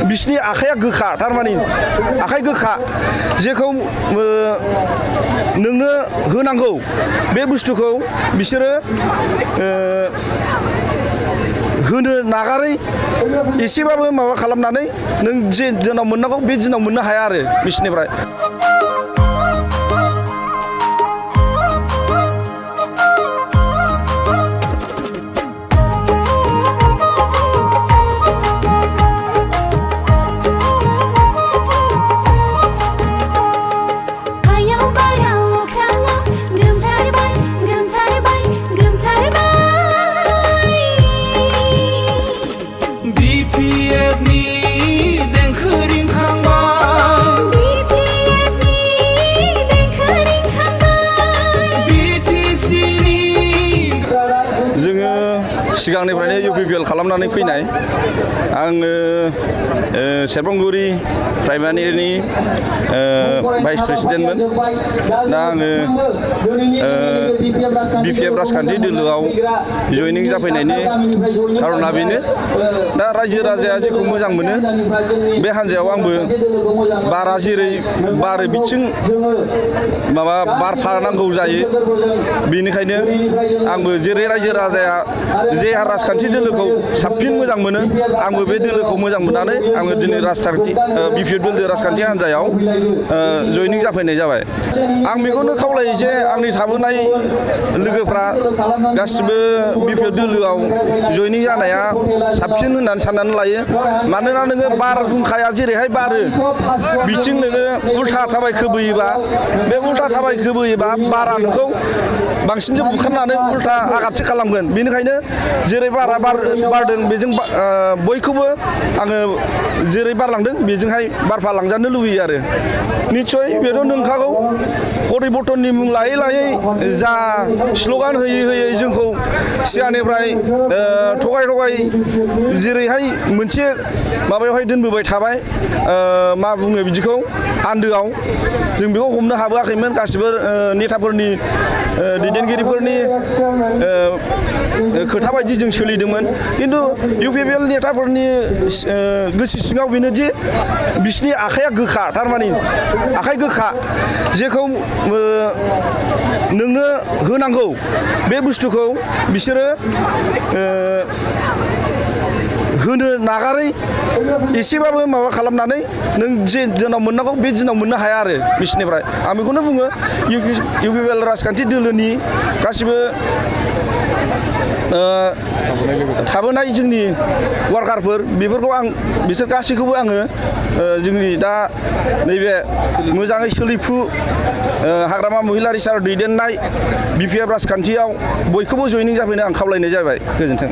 बिसिनि आखाइया गोखा थारमाने आखाइ गोखा जेखौ नोंनो होनांगौ बे बुस्थुखौ बिसोरो होनो नागारै एसेबाबो माबा खालामनानै नों जे दिनाव मोननांगौ बे दिनाव मोननो हाया आरो बिसोरनिफ्राय सिगांनिफ्रायनो UPPL खालामनानै फैनाय आङो सेरफांगुरि प्राइमारिनि भाइस प्रेसिडेन्टमोन दा आङो BPF राजखान्थि दोलोआव जयनिं जाफैनायनि खारना बेनो दा रायजो राजाया जेखौ मोजां मोनो बे हान्जायाव आंबो बारा जेरै बारो बिथिं माबा बारफा नांगौ जायो बेनिखायनो आंबो जेरै रायजो राजाया जे राजखान्थि दोलोखौ साबसिन मोजां मोनो आंबो बे दोलोखौ मोजां मोननानै आङो दिनै राजखान्थि BPF दोलो राजखान्थि हान्जायाव जयनिं जाफैनाय जाबाय आं बेखौनो खावलायो जे आंनि थाबोनाय लोगोफ्रा गासिबो BPF दोलोआव जयनिं जानाया साबसिन होननानै साननानै लायो मानोना नोङो बारहुंखाया जेरैहाय बारो बिथिं नोङो उल्था थाबाय खोबोयोबा बे उल्था थाबाय खोबोयोबा बारा नोंखौ बांसिनसो बुखारनानै उल्था आघातसो खालामगोन बेनिखायनो जेरै बारा बारदों बेजों बयखौबो आङो जेरै बारलांदों बेजोंहाय बारफा लांजानो लुबैयो आरो निस्सय बेथ' नंखागौ परिबर्तननि मुं लायै लायै जा स्ल'गान होयै होयै जोंखौ सिगांनिफ्राय थगाय जेरैहाय मोनसे माबायावहाय दोनबोबाय थाबाय मा बुङो बिदिखौ आन्दोआव जों बेखौ हमनो हाबोआखैमोन गासिबो नेताफोरनि दैदेनगिरिफोरनि खोथा बायदि जों सोलिदोंमोन खिन्थु UPPL नेताफोरनि गोसो सिङाव बेनोदि बिसिनि आखाइया गोखा थारमाने आखाइ गोखा जेखौ नोंनो होनांगौ बे बुस्थुखौ बिसोरो होनो नागारै एसेबाबो माबा खालामनानै नों जे दिनाव मोननांगौ बे दिनाव मोननो हाया आरो बिसोरनिफ्राय आं बेखौनो बुङो UPPL राजखान्थि दोलोनि गासिबो थाबोनाय जोंनि वार्कारफोर बेफोरखौ बिसोर गासैखौबो आङो जोंनि दा नैबे मोजाङै सोलिफु हाग्रामा महिलारि सार दैदेननाय BPF राजखान्थियाव बयखौबो जयनिं जाफैनो आं खावलायनाय जाबाय गोजोन्थों